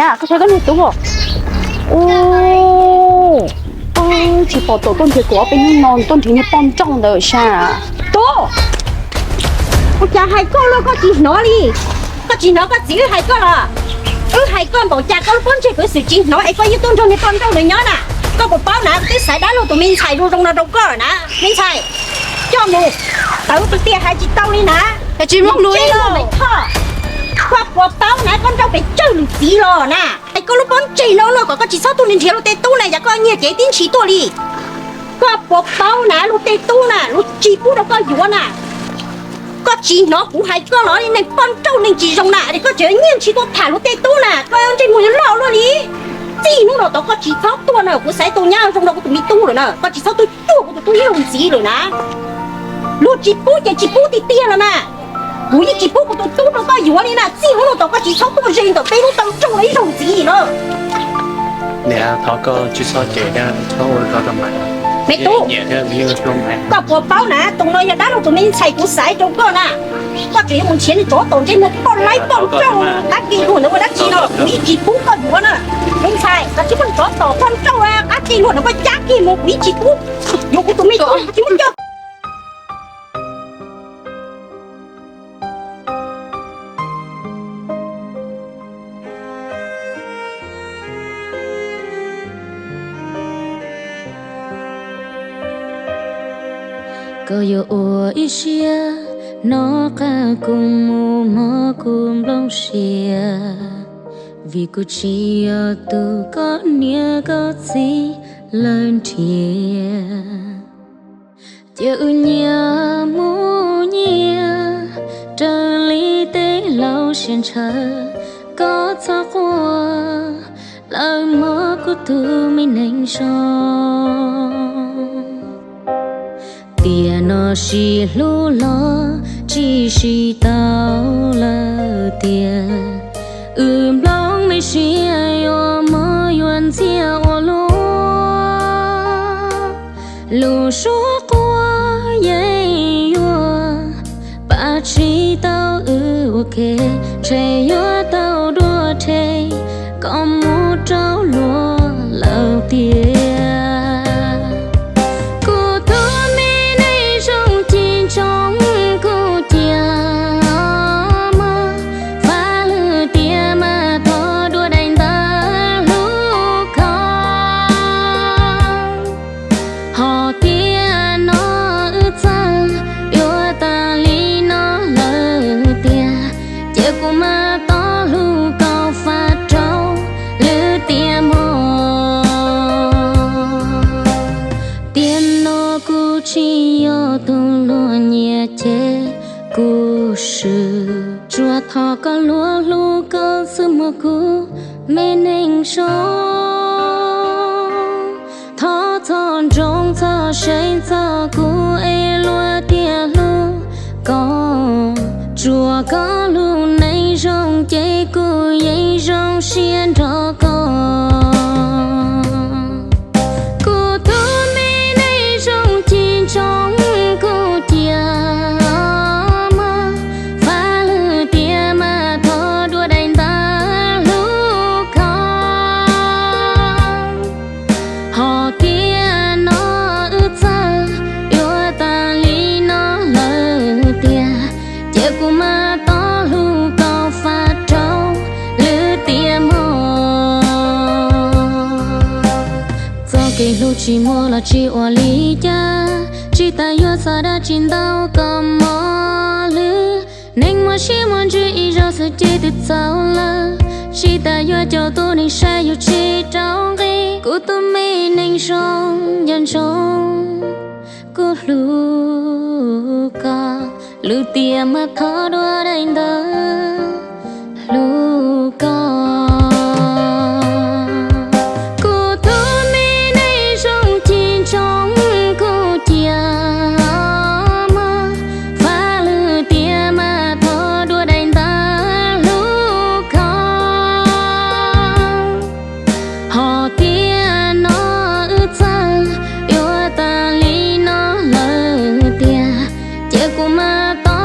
Koj saib koj niag tub. Ub, tsis pom tom tuaj nrhiav kuv ob peb hnub no, tuaj nrhiav niag poj nrauj ntawd sas. Tub, ua cas hais koj los koj tsis hnov li? Koj tsis hnov koj txiv wb hais koj los? Wb hais koj npaum cas koj lub pob ntseg pev xwm tsis hnov es koj yeej tuaj nrog niag poj nrauj ntawd nyob na. Koj puas paub na, twb xaiv dab laug tus me ntxhais zoo zoo no rau koj na, me ntxhais. Coj mus, tawv tiag tiag hais tsis tau li na. Koj puas paub na, koj nrauj pes tsawg lwm txiv los na. Es koj lub pob ntseg no no kom koj tsis txhob tuaj nrhiav luag tej tub na, yog koj nyiag cev tib ntshis tuaj li. Koj puas paub na, luag tej tub na luag tsis pub rau koj yuav na. Koj tsis hnov kuv hais koj los li, neeg poj nrauj neeg tsis zoo na es koj tseem nyiag ntshis tuaj tham luag tej tub na, koj ntsej muag yuav loj luaj li. Txij hnub no tod koj tsis txhob tuaj na, kuv xaiv tau nyab zoo rau kuv tus me tub lawm na, koj tsis txhob tuaj cuag kuv tus tub ib zaug ntxiv lawm na. Luag tsis pub ces tsis pub tiag tiag los mas. Kuv yeej tsis pub kuv tus tub rau koj yuav li na, txij hnub no tod koj tsis txhob tuaj ze ntawm peb lub taw rooj no ib zaug ntxiv na. Niam, thov koj tsis txhob cem thiab txhob ua li ko rau mas. Me tub, koj puas paub na, tus no yog dab laug tus me ntxhais kuv xaiv rau koj na. Koj tseem yuav mus nrhiav niag tsov tom ntsej muag poj laib poj nrauj qab ke luag ntawd ua dab tsi no, kuv yeej tsis pub koj yuav na. Me ntxhais, koj tsis pub tsov tom poj nrauj qab ke luag ntawd koj cab kiag mus, kuv yeej tsis pub. Yuav kuv tus me tub tsis muab coj. Koj yuav ua ib siab nov qab kuv mus mog kuv nplooj siab, vim kuv tsis yog tus koj niam koj txiv lawv nrhiav. Cia wb nyias mus nyias raws li tej laus siab ntshaw, koj txhob quaj lawm mog kuv tus me neeg zoo. Tiam no sib hlub los tsis sib tau lawm tiag, wb nplooj me siab yuav mob yuav ntxiag ua luaj. Lub suab quaj yeej yuav pab tsis tau wb ua ke, ntshe yuav tau dua rhe kom mus rau luag lawm tiag. Kuv tus me neeg zoo cim ntsoov kuv cia mog, faj lwm tiam mas thov dua daim ntawv hlub koj. Hos tiam no wb txawj yuav tas li no lawm tiag, ces kuv mam tos hlub koj faj rau lwm tiam mog. Tiam no kuv tsis yog tus luag nyiam ces kuv swm, tsuas thov koj luag hlub koj xwb mog kuv me neeg zoo. Thov txhob ntsoov txhob seev txog kuv es luag tias hlub koj, tsuas koj lub neej zoo ces kuv yeej zoo siab nrog koj. Kuv tus me neeg zoo cim ntsoov kuv cia mog, faj lwm tiam mas thov dua daim ntawv hlub koj. Hos tiam no wb txawj yuav tas li no lawm tiag, ces kuv mam tos hlub koj faj rau lwm tiam mog. Txoj kev hlub tsis muaj los tsis ua li cas, tsis tas yuav txog dab tsi ntau kom mos lwj. Neeg muaj siab muaj ntsws ib zaug xwb ces twb txaus lawm, tsis tas yuav coj tus neeg saib yus tsis rau nqi. Kuv tus me neeg zoo nco ntsoov kuv hlub koj, lwm tiam mas thov dua daim ntawv hlub koj. Kuv tus me neeg zoo cim ntsoov kuv cia mog, faj lwm tiam mas thov dua daim ntawv hlub koj. Hos tiam no wb txawj yuav tas li no lawm tiag, ces kuv mam tos